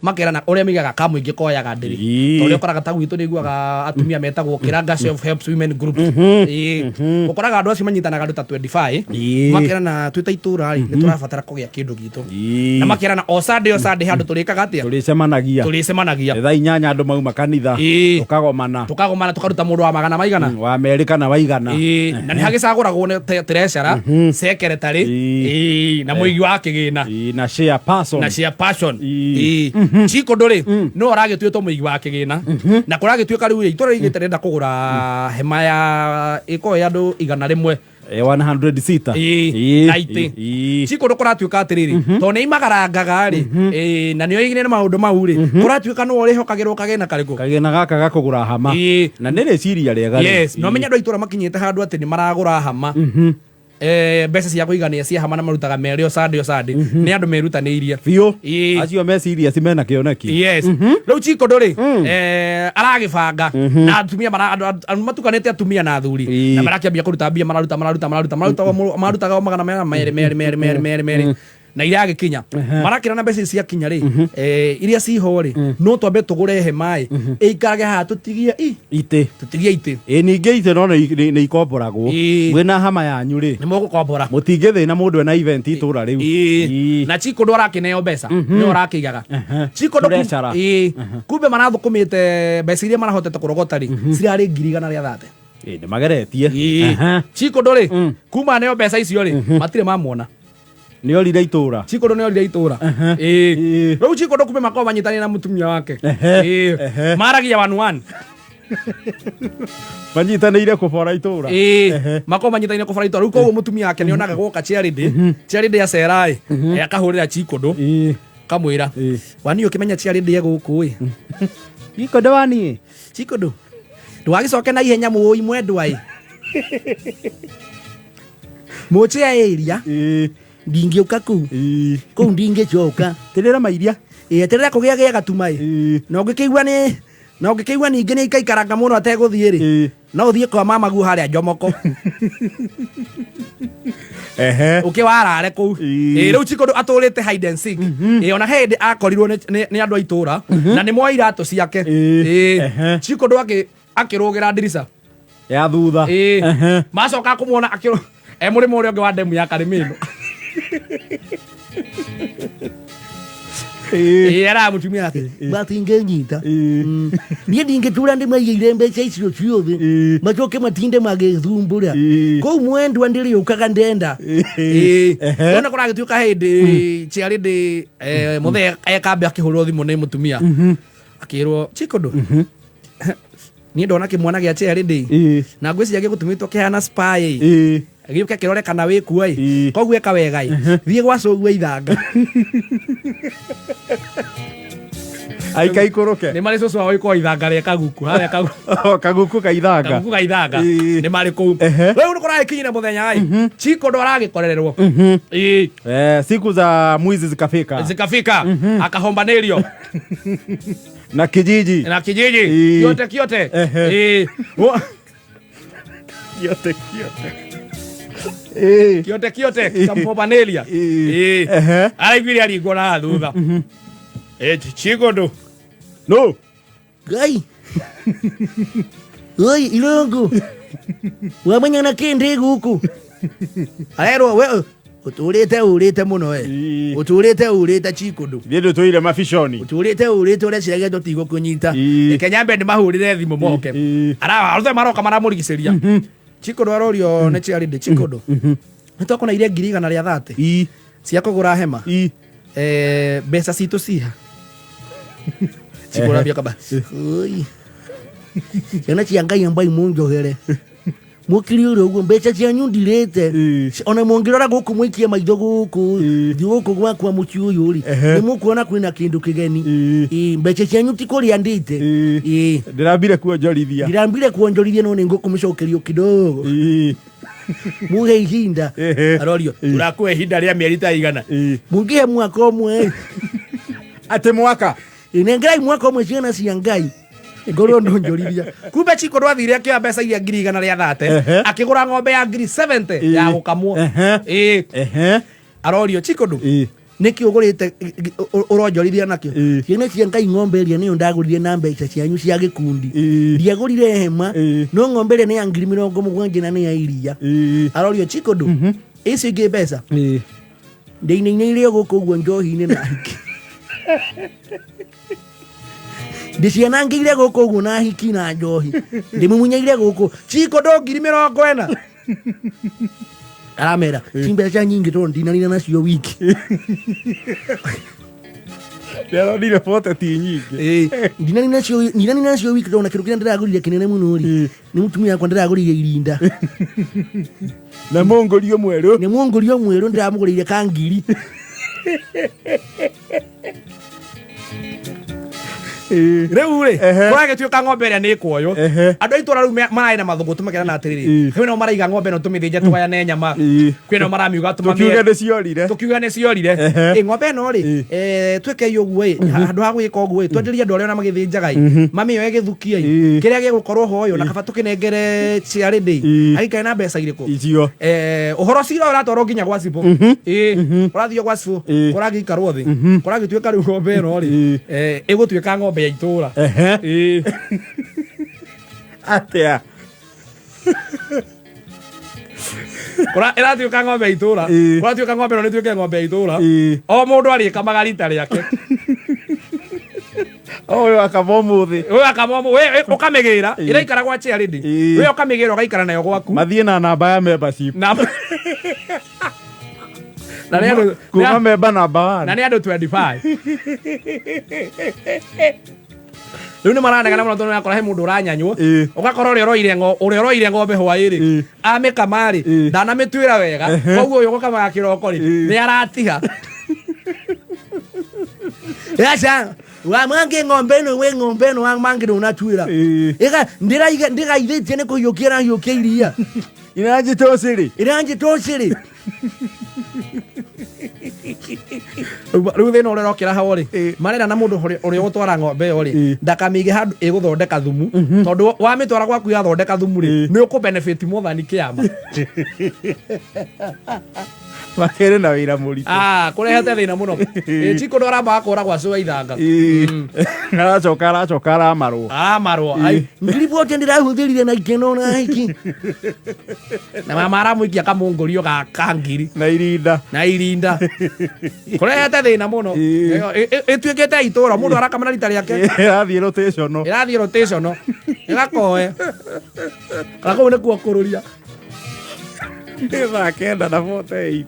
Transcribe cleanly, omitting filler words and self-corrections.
Makerana ũrĩa migaga kamũingĩ koyaga ndĩrĩ. Tondũ ũrĩa ũkoraga ta gwitũ nĩ iguaga atumia metagwo Kĩranga Self Help Women Group. Ũkoraga andũ acio manyitanaga andũ ta 25. Makerana twĩ ta itũra rĩ, nĩ tũrabatara kũgĩa kĩndũ gitũ. Na makerana o Sunday o Sunday handũ tũrĩkaga atĩa? Tũrĩcemanagia. Tũrĩcemanagia. Thaa 8 andũ mauma kanitha. Tũkagomana. Tũkagomana tũkaruta mũndũ wa magana maigana? Wa merĩ kana wa 100. Na nĩ hagĩcagũragwo nĩ treasurer, secretary, na mũigi wa kĩgĩna. Na share person. Na share passion. Chiko ndũrĩ no ũragĩtuĩtwo mũigi wa kĩgĩna na kũragĩtuĩka rĩu rĩ, itũra rĩigĩte rĩrenda kũgũra hema ya ĩkorwo ya andũ 100. 100 seater. Na itĩ. Chiko ndũ kũratuĩka atĩrĩrĩ, tondũ nĩ imagarangaga rĩ, na nĩ oigire na maũndũ mau rĩ, kũratuĩka nĩwe ũrĩhokagĩrwo kagĩna karĩkũ? Kagĩna gaka gakũgũra hama. Na nĩ rĩciria rĩega rĩ. Yes, no menye andũ a itũra makinyĩte handũ atĩ nĩ maragũra hama. Mbeca cia kũigania cia hama na marutaga merĩ o Sunday o Sunday. Nĩ andũ merutanĩirie. Biũ. Acio meciria ci mena kĩoneki. Yes. Rĩu Chiko ndũrĩ aragĩbanga na atumia mara andũ andũ matukanĩte atumia na athuri na marakĩambia kũruta mbia mararuta mararuta mararuta mararuta marutaga o magana mena merĩ merĩ merĩ merĩ merĩ merĩ na iragĩkinya marakĩra na mbeca ici ciakinya rĩ, iria ciho rĩ, no twambe tũgũre hema ĩ ĩikarage haha tũtigie i itĩ. Tũtigie itĩ. Ĩ ningĩ itĩ no nĩ ikomboragwo. Mwĩna hama yanyu rĩ, nĩ mũgũkombora. Mũtingĩthĩna mũndũ ena event itũra rĩu. Na Chiko ndũ arakĩneo mbeca nĩwe ũrakĩigaga Chiko ndũ. Treasurer. Kumbe marathũkũmĩte mbeca iria marahotete kũrogota rĩ, cirarĩ 130,000. Ĩ, nĩ mageretie. Chiko ndũ rĩ, kuma neo mbeca icio rĩ, matirĩ mamwona. Nĩ orire itũra. Chiko ndũ nĩ orire itũra. Rĩu Chiko ndũ kumbe makorwo manyitanĩire na mũtumia wake. Maragia one one. Manyitanĩire kũbora itũra. Makorwo manyitanĩire kũbora itũra. Rĩu koguo mũtumia wake nĩ onaga gwoka charity charity acera ĩ, akahũrĩra Chiko ndũ kamwĩra, wani ũkĩmenya charity e gũkũ ĩ. Chiko ndũ wani. Chiko ndũ ndũgagĩcoke na ihenya mũũi mwendwa ĩ mũchĩa area. Ndingĩũka kũu. Kũu ndingĩcoka. Tĩrĩra mairia. Eterera kũgĩa gĩa gatuma ĩ. Na ũngĩkĩigua nĩ na ũngĩkĩigua ningĩ nĩ aikaikaranga mũno ategũthiĩ rĩ, no ũthiĩ kwa mama guo harĩa Njomoko. Ũkĩ warare kũu. Rĩu Chiko ndũ atũrĩte hide and seek. Ona he hĩndĩ akorirwo nĩ andũ a itũra na nĩ moe iratũ ciake. Chiko ndũ akĩrũgĩra ndirica ya thutha. Macoka kũmuona akĩrũ e mũrĩmo ũrĩa ũngĩ wa ndemu ya Karĩmĩno. Era mũtumia atĩ matingĩnyita. Niĩ ndingĩtura ndĩmaigĩire mbeca icio ciothe macoke matinde magĩthumbũra kũu mwendwa ndĩrĩũkaga ndenda. Ona kũragĩtuĩka hĩndĩ ciarĩndĩ mũthee ekambe akĩhũrwo thimũ nĩ mũtumia akĩrwo Chiko ndũ niĩ ndona kĩmwana gĩa charity na ngwĩciria gĩgũtũmĩtwo kĩhana spy gĩũke kĩrore kana wĩ kuo ĩ. Koguo ĩka wega ĩ, thiĩ gwa cũguo ithanga. Aikaikũrũke. Nĩ marĩ cũcũ wao ĩkorwo ithanga rĩa kaguku harĩa kaguku. Oh, kaguku ka ithanga. Kaguku ga ithanga. Nĩ marĩ kũu. Rĩu nĩ kũragĩkinyire mũthenya ĩ, Chiko ndo aragĩkorererwo. Siku za mwizi zikafika. Zikafika akahombanĩrio na kijiji. Na kijiji. Kiote kiote. Kiote kiote. Kiote kiote kamhombanĩria. Araiguire aringwo na thutha. Chiko ndo no Ngai oi irungu wamenya na kĩ ndĩ gũkũ arerwo we ũtũrĩte ũrĩte mũno we. Ũtũrĩte ũrĩte Chiko ndũ. Thiĩ ndũtũire mabiconi. Ũtũrĩte ũrĩte ũreciragia tũtigũkũnyita. Reke nyambe ndĩmahũrĩre thimũ moke. Aruthe maroka maramũrigicĩria. Chiko ndũ arorio nĩ charity Chiko ndũ nĩ twakona iria 130,000 cia kũgũra hema. Mbeca citũ ciha? Chiko ũrambia kamba. Oi ciana cia Ngai ambai munjogere mũkiri ũrĩ ũguo mbeca cianyu ndirĩte. Ona mũngĩrora gũkũ mũikie maitho gũkũ thiĩ gũkũ gwakwa mũciĩ ũyũ rĩ, nĩ mũkuona kwĩna kĩndũ kĩgeni. Mbeca cianyu ti kũrĩa ndĩte. Ndĩrambire kuonjorithia. Ndirambire kuonjorithia no nĩ ngũkũmĩcokerio kidogo. Muhe ihinda. Arorio tũrakũhe ihinda rĩa mĩeri ta igana. Mũngĩhe mwaka ũmwe. Atĩ mwaka? Nengerai mwaka ũmwe ciana cia Ngai ngorwo ndonjorithia. Kumbe Chiko ndwathire akĩoya mbeca iria 130,000 akĩgũra ng'ombe ya 70,000 ya gũkamwo. Arorio Chiko ndũ. Nĩkĩ ũgũrĩte ũronjorithia nakĩo? Ĩĩ. Ciana cia Ngai, ng'ombe ĩrĩa nĩyo ndagũrire na mbeca cianyu cia gĩkundi. Ĩĩ. Ndiagũrire hema. Ĩĩ. No ng'ombe ĩrĩa nĩ ya 70,000 na nĩ ya iria. Arorio chikondo icio ingĩ mbeca ndĩinĩinĩire gũkũ ũguo njohi-inĩ na hiki, ndĩcianangĩire gũkũ ũguo na hiki na njohi, ndĩmumunyeire gũkũ chikondo 40,000. Aramera ti mbeca nyingĩ tondũ ndinarire nacio wiki. Ndĩaronire bote ti nyingĩ. Ndinarire nacio wiki tondũ na kĩndũ kĩrĩa ndĩragũrire kĩnene mũno rĩ, nĩ mũtumia wakwa ndĩragũrire irinda. Na mũngũrio mwerũ. Nĩ mũngũrio mwerũ ndĩramũgũrĩire ka ngiri. Rĩu rĩ, Ehe. kũragĩtuĩka ng'ombe ĩrĩa nĩ ĩkuoywo. Andũ a itũra rĩu mararĩ na mathũgũ tũmakerana atĩrĩrĩ, kwĩ nao maraiga ng'ombe ĩno tũmĩthĩnje tũgayane nyama, kwĩ nao maramiuga tũkiuge tũmamĩe nĩ ciorire. Tũkiuga nĩ ciorire. Ĩ ng'ombe ĩno rĩ, twĩkei ũguo ĩ, handũ ha gwĩka ũguo ĩ, twenderie andũ arĩa ona magĩthĩnjaga ĩ, mamĩoe gĩthukia ĩ, kĩrĩa gĩgũkorwo ho ĩ, ona kaba tũkĩnengere charity agĩikare na mbeca irĩkũ Icio. Ũhoro cira ũratwarwo nginya gwa cibũ, ĩ ũrathio gwa cibũ, kũragĩikarwo thĩ, kũragĩtuĩka rĩu ng'ombe ĩno rĩ, ĩgũtuĩka ng'ombe ya itũra. Ĩ. Atĩa? Ĩratuĩka ng'ombe ya itũra. Kũratuĩka ng'ombe ĩno nĩtuĩke ng'ombe ya itũra. O mũndũ arĩkamaga rita rĩake. Ũyũ akama ũmũthĩ. Ũyũ akama we ũkamĩgĩra, ĩraikara gwa charity. We ũkamĩgĩra ũgaikara nayo gwaku. Mathiĩ na namba ya membership. Na nĩ andũ kuma member namba na one. Nĩ andũ 25 rĩu nĩ maranegana mũno tondũ nĩakora he mũndũ ũranyanywo. Ũgakora ũrĩa ũroire ng'ombe hwaĩ-rĩ, amĩkama-rĩ, ndanamĩtuĩra wega, koguo ũyũ ũgũkamaga kĩroko rĩ, nĩ aratiha. Aca wa mangĩ ng'ombe ĩno, we ng'ombe ĩno wa mangĩ ndũnatuĩra. Ĩga ndĩgaithĩtie nĩ kũhiũkia ĩrahiũkia iria. Iranjĩta ũcĩrĩ. Ĩranjĩta ũcĩrĩ. Rĩu thĩna ũrĩa ũrokĩra hau rĩ, marera na mũndũ ũrĩa ũgũtwara ng'ombe ĩyo rĩ, ndakamĩige handũ ĩgũthondeka thumu, tondũ wamĩtwara gwaku yathondeka thumu rĩ, nĩ ũkũ benefit mothani kĩama. Makĩrĩ na wĩra mũritũ. Ah, kũrehete thĩna mũno. Ĩ, ti kũndũ aramba kũra gwa cũa ithanga. Aracoka aramarwo. Amarwo ai. 40,000 ndĩrahũthĩrire na ikeno na hiki. Na mama aramũikia kamũngũrio ga ka ngiri. Na irinda. Na irinda, kũrehete thĩna mũno. Ĩtuĩkĩte itũra mũndũ arakama na rita rĩake. Ĩrathiĩ rotation. Ĩrathiĩ rotation, ĩgakoe kana kũu nĩkuo kũrũria. Nĩ thaa 9:48.